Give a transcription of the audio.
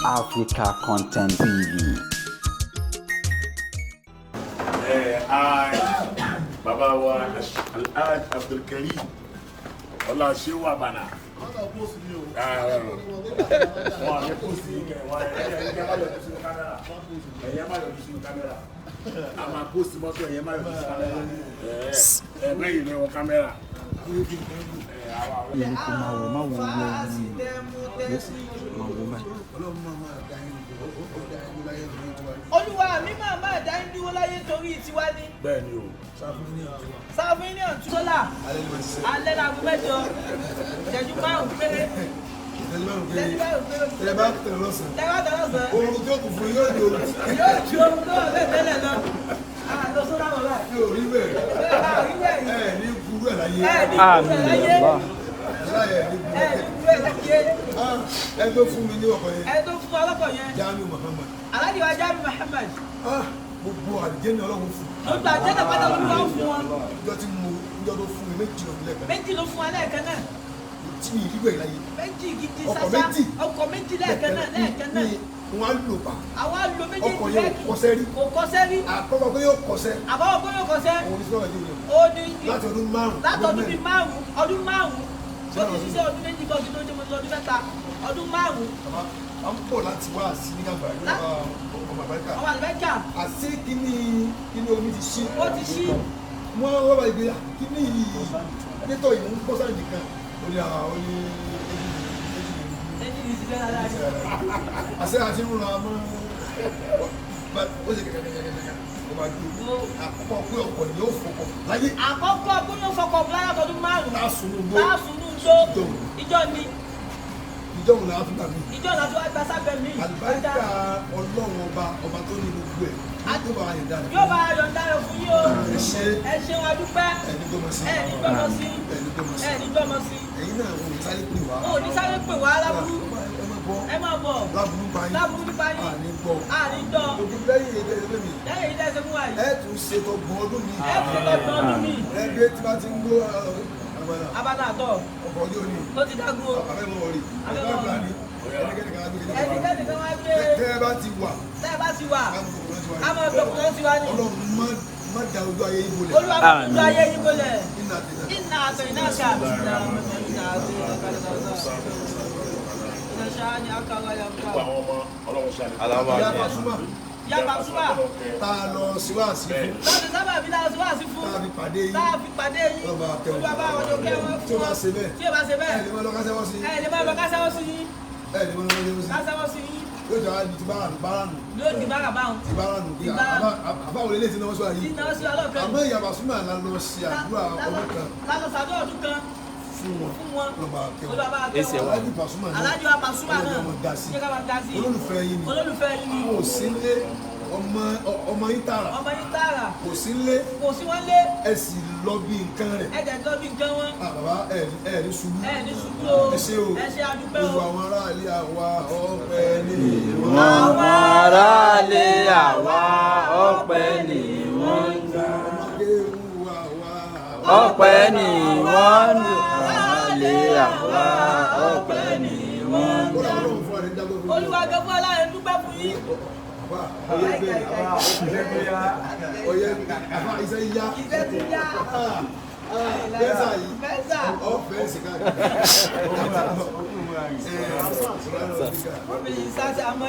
Africa Content TV. Bàbá wa Alhaji Abdulkareem ọlá ṣéwà bànà. Wọn àmì kò sí kẹ wọn ẹyẹ má yọjú sínú kámẹ́rà, ẹyẹ má yọjú sínú kámẹ́rà, a máa kó sí mọ́tò, ẹyẹ má yọjú sínú kámẹ́rà, ẹ bẹ́ẹ̀ yìí wọ kámẹ́rà. Yẹn kò máa wò, máa wò wò wò máa wò báyìí. Olúwa mi máa máa dá ń dúró láyé torí tiwa ni. Bẹ́ẹ̀ ni o. Sáfún ní ọ̀tún sólà alẹ́ láago 8:05 péré, ìṣẹ́jú 5 péré. Ẹ bá tẹ̀lé lọ́sàn-án. Lẹ́wọ́n tẹ̀lé ọ̀sán. Oorun tó kù fún yóò di oorun. Yóò ju ohun tó wà bẹ́ẹ̀ tẹ́lẹ̀ lọ, àlọ́ sólà wọ̀ báyìí. Yóò rí bẹ́ẹ̀. Bẹ́ẹ̀ bá rí bẹ́ẹ̀ yìí. Ẹ ní burú ẹ̀ láyé. Ẹ ní kúrò ẹ̀ láyé. Láyé ẹ ní burú Ẹ ẹ̀. ní kúrò ẹ̀ láyé. Ah, ẹ tó fún mi ní ọkọ̀ yẹn. Ẹ tó fún wa lọ́kọ̀ yẹn. Jamiu Muhammad. Alhaji wa Jamiu Muhammad. Ah, gbogbo àdìjẹ́ ni Ọlọ́run fún. Gbogbo àjẹ́nà pátá ló ń fún wọn. Ìjọ tí mo ìjọ tó fún mi, méjì ló fi lẹ́ẹ̀kan. Méjì ló fún wa lẹ́ẹ̀kan náà. Tí mi ìrí bẹ́ẹ̀ láyé. Méjì gidi. Ọkọ̀ Sásá. méjì. Ọkọ̀ méjì lẹ́ẹ̀kan náà, lẹ́ẹ̀kan náà. Ni wọ́n á lò pa. Àwa lo méjèèjì. Ọkọ̀ yẹn ò Lẹ́ẹ̀kì. kọsẹ́ rí. Kò kọsẹ́ rí. Àkọ́kọ́ pé yóò kọsẹ́. Àbáwọ̀ pé yóò kọsẹ́. Òun ní sọ́wọ́n yìí. Ó ní. Láti ọdún 5. Láti ọdún bíi 5, ọdún 5 ó ti ṣiṣẹ́, ọdún 2 kan kí tó jẹ́ mo ti lọ ọdún 3, ọdún 5. Bàbá, à ń pọ̀ láti wá sí ní gàgbà ní ọmọ àbáríkà. Ọmọ àlùbáríkà. Àṣé kíní kíní omi ti ṣí. Ó ti ṣí. Wọ́n wá bá ìgbé kíní yìí nítọ̀ yìí ń bọ́ sáà nìkan. Ó ní àwọn ó ní Ẹni yìí ṣiṣẹ́ dáadáa ni. Àṣé àti ń ran ọmọ ó ṣe kẹ̀kẹ́ kẹ̀kẹ́ kẹ̀kẹ́ ó bá dúró. Àkọ́kọ́ pé ọkọ̀ ni yóò fọkọ̀ láyé. Àkọ́kọ́ pé yóò fọkọ̀ láyà tọdún 5. Láàsùn gbó. Láàsùn ní ugbó ìjọ ni. Ìjọ òun làá fún gbàgbé. Ìjọ náà tó wá gba sábẹ́ mi. Àlùbáríkà Ọlọ́run ọba, ọba tó ní gbogbo ẹ̀, yóò bá yẹn dára. Yóò bá yọ̀ǹda rẹ̀ fún yín o. Ẹ ṣé. Ẹ ṣeun, adúpẹ́. Ẹni gbọ́mọ sí. Ẹ ní gbọ́mọ sí. Ẹni gbọ́mọ sí. Ẹ ní gbọ́mọ sí. Ẹ̀yin náà wọn ò sáré pè wá. Wọn ò ní sáré pè wá láburú. Ẹ má bọ̀. Ẹ má bọ̀. Láburú pa yín. Láburú nípa yín. Àní gbọ́. Àní gbọ́. Gbogbo lẹ́yìn èdè ẹgbẹ́ mi. Lẹ́yìn ilé ẹsẹ̀ fún wa yìí. Ẹ tún ṣe tọgbọ̀n ọdún mi. Ẹ tún ṣe tọgbọ̀n ọdún mi. Ẹgbẹ́ tí bá ti ń gbọ́ abala. Abala àtọ̀. Ọkọ̀ ojú omi. Ó ti dágún o. Abẹ́ mọ̀ rí. Abẹ́ mọ̀ rí. Ẹnikẹ́ni kan wá gbé. Ẹnikẹ́ni kan wá gbé. Tẹ́ ẹ bá ti wà. Tẹ́ ẹ bá ti wà. Ká mọ̀ Ká mọ̀ gbọ́kùnrin tiwa ni. Ọlọ́run má da ojú ayé yín bolẹ̀. Olúwa má da ojú ayé yín bolẹ̀. Iná àti iná. Iná àtọ̀ iná àṣà. Iná àtọ̀ iná àṣà. Iná ṣáá ni akáwá yà ń ká. Gbogbo àwọn ọmọ Ọlọ́run ṣàlẹ̀. Ìyá Pasuma. Ìyá Pasuma. Tá a lọ sí wáàsí fún. Láti sábà bí láti wá sí fún. Tá a fi pàdé yín. Tá a fi pàdé yín. Ọlọ́run bá kẹ́ wọn. Olúwa bá wọn jọ kẹ́ wọn. Tí o bá ṣe bẹ́ẹ̀. Tí o bá ṣe bẹ́ẹ̀. Ẹ lè máa lọ kásẹ́wọ́ sí. Ẹ lè máa lọ kásẹ́wọ́ sí yín. Ẹ lè máa lọ kásẹ́wọ́ sí. Kásẹ́wọ́ sí yín. Yóò jọ àdì ti bára nù bára nù. Yóò di bára báwọn. Ti bára nù bí Ti bára nù. àbá wọlé lè ti náwó sọ Ti yìí. náwó sí ọlọ́kan. Àmọ́ ìyá Pasuma la lọ ṣe àdúrà ọdún kan. La lọ ṣàdúrà ọdún kan. Fún wọn. Fún wọn. Ọlọ́run bá kẹ́ wọn. Olúwa bá kẹ́ wọn. Aláàjì Pasuma náà. Aláàjì wa Pasuma náà. Ọlọ́run dá sí. Jẹ́ ká máa dá sí. Olólùfẹ́ yín ni. Olólùfẹ́ yín ni. Kò sí lé ọmọ ọmọ yín tààrà. Ọmọ yín tààrà. Kò sí lé. Kò sí wọn lé. Ẹ sì lọ bí nǹkan rẹ̀. Ẹ dẹ̀ lọ bí nǹkan wọn. Ah, bàbá, ẹ ẹ ní ṣubú. Ẹ ní ṣubú o. Ẹ ṣé o. Ẹ ṣé, adúpẹ́ o. Gbogbo àwọn aráàlú àwa ọpẹ́ ní wọn. Àwọn aráalé àwa ọpẹ́ ni wọ́n ń dá. Ọmọdé wù àwa. Ọpẹ́ ni wọ́n ń dá. Aráalé àwa ọpẹ́ ni wọ́n ń Ó dá. dà Ọlọ́run fún àrẹ dágbé fún. Olúwa gbogbo aláàrẹ dúpẹ́ fún yín. Bàbá, ọyẹ bẹ́ẹ̀ ọyẹ àbá iṣẹ́ yá. Iṣẹ́ ti yá. Ah, ah, bẹ́sà yìí. Bẹ́sà. Ọ̀fẹ́ sì káàkiri. Obìnrin sáṣẹ àmọ́.